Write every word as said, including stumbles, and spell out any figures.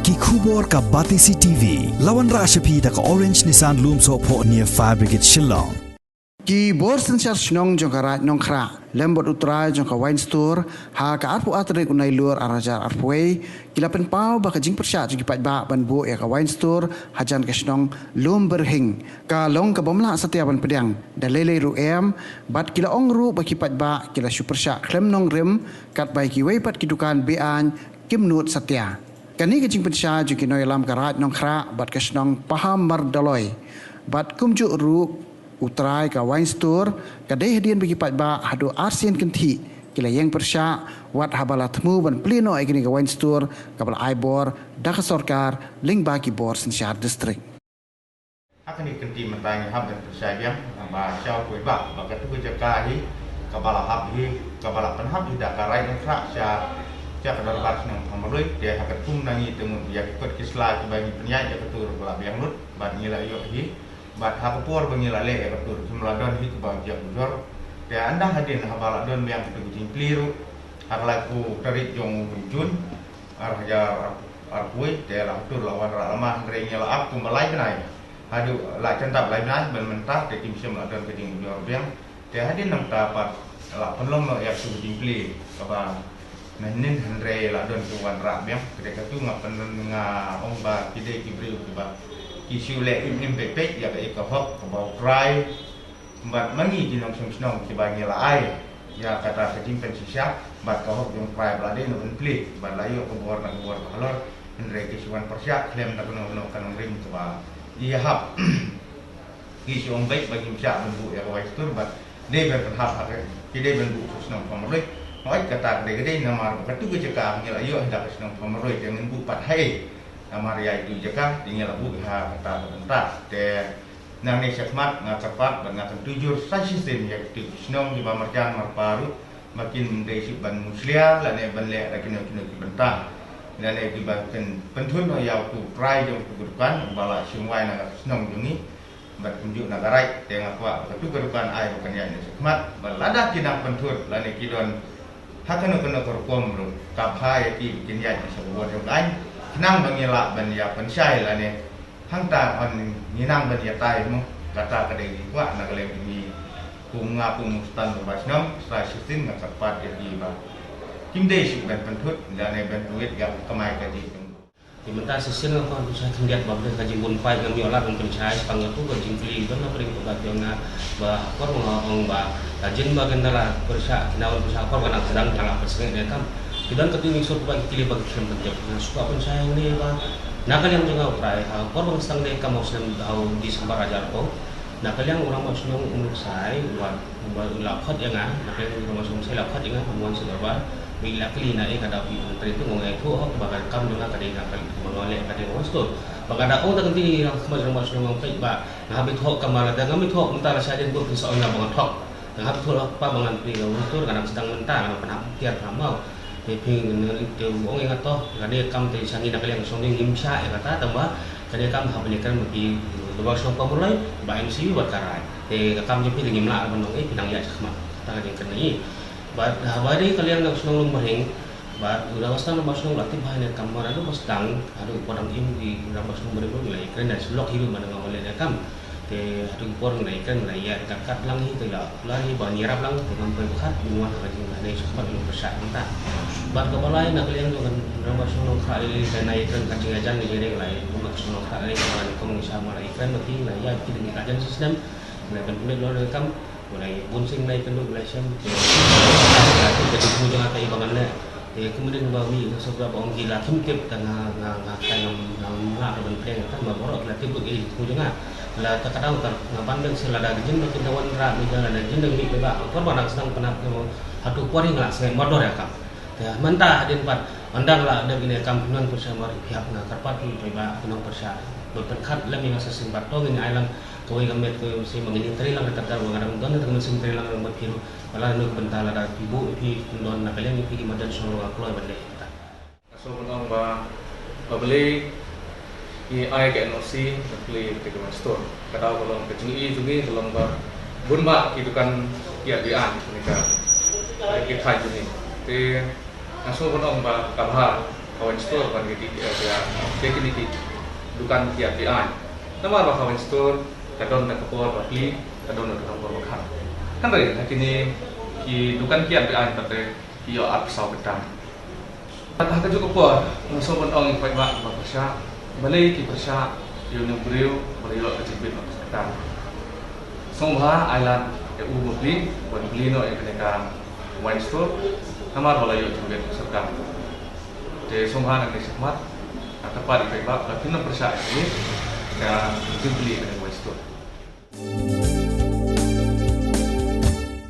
Ki khubor ka Batesi T V. La wanrah sha phi da ka Orange Nissan Lumsohphoh near Fire Brigade Shillong. Ki bor synshar shnong jong ka Raid Nongkhrah lem bad u trai jong ka wine store ha ka arphew ar tarik u Nailur ar hajar arphew wei ki la pynpaw ba ka jingpyrshah jong ki paidbah ban buh ïa ka wine store hajan ka shnong Lumbyrhing ka long kaba ym lah satia ban pdiang da lei lei ruh em, bad ki la ong ruh ba ki paidbah ki la shu pyrshah khlem nongrim katba ïa kiwei pat ki dukan be-aiñ kim nud satia. Kane ka jingpynshai jong ki nongïalam ka Raid Nongkhrah bad ka shnong Pahammardaloi bad kumjuh ruh u trai ka wine store ka dei hadien ba ki paidbah haduh arsien kynthih ki la ïeng pyrshah, wat haba la thmu ban plie noh ïa kane ka wine store kaba la ai bor da ka sorkar lyngba ki bor synshar district. Ha kane ka kynti mynta ngi hap ban pyrshah biang ba sha u paidbah ba katu ka jaka hi kaba la hap hi, kaba la pynhap hi da ka Raid Nongkhrah sha, sha ka dorbar shnong Pahammardaloi. Te ha ka kum na ngi te mut ïa ki kot ki sla kiba ngi pynïaid ïa ka tur ba la biang lut bad ngi la ïoh hi. Bad ha ka por ba ngi la leh ïa ka tur kim la don hi kaba jia ujor. Te ynda hadien haba la don biang katu ka jingplie ruh ha ka laiphew tarik jong u Jun ar hajar arphew wei te la tur la wanrah lama, hynrei ngi la ap kumba lai bnai. Haduh la jan dap lai bnai ban mynta te kim shym la don ka jingujor biang. Te hadien nangta pat la pynlong noh ïa ka jingplie kaba mynnin, hynrei la don ka wanrah biang. Te katu nga pyn, nga ong ba ki dei ki briew kiba ki shu leh im im peit peit ïa ka, ïa ka hok kaba u trai. Bad ma ngi ki nongshong shnong kiba ngi la ai ïa kata ka jingpynshisha bad ka hok jong u trai ba la dei na ban plie bad la ïoh ka bor na ka bor ba halor, hynrei ki shu wan pyrshah khlem da kano kano ka nongrim kaba ïahap. Ki shu ong beit ba ngim shah ban buh ïa ka wine store bad dei ban pynhap ha ka, ki dei ban buh ka shnong Pahammardaloi. Hooid, kata ka dei ka dei namar ba katu ka jaka ngi la ïoh da ka shnong Pahammardaloi te ngin buh pat haei. Namar ïa itu jaka te ngi la buh ha kata ka bynta. Te nangne shakhmat nga kyrpad bad nga kyntu jur sa shisien ïa kitu ki shnong kiba marjan marpa ruh ba kin ym dei shuh ban mushlia lane ban leh da kino kino ki bynta lane kiba kin pynthut noh ïa utu u trai jong utu ka dukan uba la shim wai na ka shnong jong ngi bad kumjuh na ka Raid. Te nga kwah ba katu ka dukan ai ba kan ïaid na shakhmat bad lada ki nang pynthut lane ki don ha kano kano ka rukom ruh, ka bha ïa ki ba kin ïaid na sha ka bor jong ka aiñ khnang ba ngi lah ban ïa pynshai lane hangta hynrei ngi nang ban ïatai mo. Kata ka dei ngi kwah na ka liang jong ngi kum nga kum u Sultan Dorbar Shnong. Sa shisien nga kyrpad ïa ki ba kim dei shuh ban pynthut lane ban pynwit ïa ka kamai kajih jong u. Te mynta shisien nga kwah ban pynshai khyndiat ba ka jingbun paip ngam ïoh lad ban pynshai shaphang katu ka jingkylli don na pdeng ka ba jong nga ba ha por ba nga ong ba ka jing ba kan da la pyrshah, ki nang pyrshah ha por ba nang sdang, nang la pynsngew ne kam. Ki don katu ki sur ba ki kylli ba ki khlem pyntip. Nga shu kwah pynshai hangne ba na ka liang jong nga u trai, ha por ba nga sdang ne kam ha u snem, ha u December hajar arphew. Na ka liang u rangbah shnong u Mukshai, u la, u la khot ïa nga, na ka liang u rangbah shnong u Mukshai la khot ïa nga, ban wan sha dorbar, ba i la kylli na ei ka dei phi u trai tu, nga ong ïathuh hok ba ka kam jong nga ka dei na ka, ba nga leh ka dei wine store. Ba ka da ong da ka kynti rangbah shnong, nga ong peit ba nga hap ïathuh, kumba lada ngam ïathuh mynta la shah dien bad phin sa ong ïa nga ba nga thok. Nga hap ïathuh hok pa ba ngan plie ka wine store, nga dang sdang mynta, nga dang pynhap tiar pynhap maw. Te phi, te u ong ïa nga to, ka dei kam te sha ngi na ka liang shnong ngim shah ïa kata, tangba ka dei kam haba ngi kren bad ki, Dorbar Shnong Pahammardaloi, bad M C bad ka Raid. Te ka kam jong phi te ngim lah ban ong ei, phi nang ïaid shakhmat. Kata ka dei kren na ngi. Bad haba dei ka liang na ka shnong Lumbyrhing, bad u rangbah shnong, rangbah shnong la tip bha ïa kane ka kam, bad haduh ba sdang, haduh ba dang im ki rangbah shnong barim barim la ïakren, da shu lok hi ruh ba nga ong leh ïa kane ka kam. Te haduh ki por ngi la ïakren, ngi la ïa kat kat lang hi, te la kular hi ba ngi ïarap lang, te ngam poi ba khat, ngi wan ha ka jingïadei shakhmat, ngi pyrshah mynta. Bad kaba lai na ka liang jong ka rangbah shnong Nongkhrah Lili, te ngi ïakren ka jingïajan, ngi ïadei, ngi la ïa ka shnong Nongkhrah Lili, ba ngi kum ngi shah ma la ïakren bad ki, ngi la ïa ki, ngi la ïajan shisnem, ngi la pynlong ïa ka kam. Ngi la ïa bun sien, ngi la ïa kynduh, ngi la ïa shem, te ka jingthmu jong nga kaei ba ngan leh. Te kumne ba mih na suk ba ong ki la kim tip, te nga, nga, nga, te ngam, ngam lah ban pdiang, te ma baroh ki la tip ruh ïa ka jingthmu jong nga. La, te ka dang, te nga ban biang sien lada ka jingdon, ka jingdon wanrah mih, lada ka jingdon mih ba, por ba nga dang sdang pynap, te hato por hi nga la sngewmardor ïa ka kam. Te mynta hadien pat ynda nga la dep ïa kane ka kam, phi nang pyrshah, mar phi hap, nga kyrpad ïa phi ba phi nang pyrshah. Bad pynkhot lem ïa nga sa shisien bad to ngin ai lang kawei ka met kawei ka mynsiem, ba ngin ïatrei lang, kata ka daw ba nga dang don, te ka mynsiem trei lang bad phi ruh. Ba lada na ka bynta lada phi buh, phi kyndon na ka liang phi ki marjan shnong ruh nga kloi ban leh kata. Nga sngewbha ban ong ba, ba balei ngi ai ka N O C ban plie ïa kata ka wine store. Ka daw ka long, ka jingïohi jong ngi ka long ba bun bah ki dukan ki ïa, ki ïa, kane ka, kane ka thaiñ jong ngi. Te nga sngewbha ban ong ba ka bha ka wine store ban ka ki, eh, ka, ka kine ki dukan kiad be-aiñ. Namar ba ka wine store ka don da ka por ba plie, ka don da ka por ba khang. Hynrei ha kine ki dukan kiad be-aiñ pat te ki ïoh arphew saw kyrdan. Bad ha kajuh ka por nga sngew ban ong ïa ki paidbah ba pyrshah, balei ki pyrshah ïa une u briew ba la ïoh ka jingbit arphew saw kyrdan. Sngewbha ai lad ïa u ba plie ban plie noh ïa kane ka wine store, namar ba la ïoh jingbit sorkar. Te sngewbha nangne shakhmat, nga kyrpad ïa ki paidbah ba kin ym pyrshah ïa kane ka jingplie ïa kane ka wine store.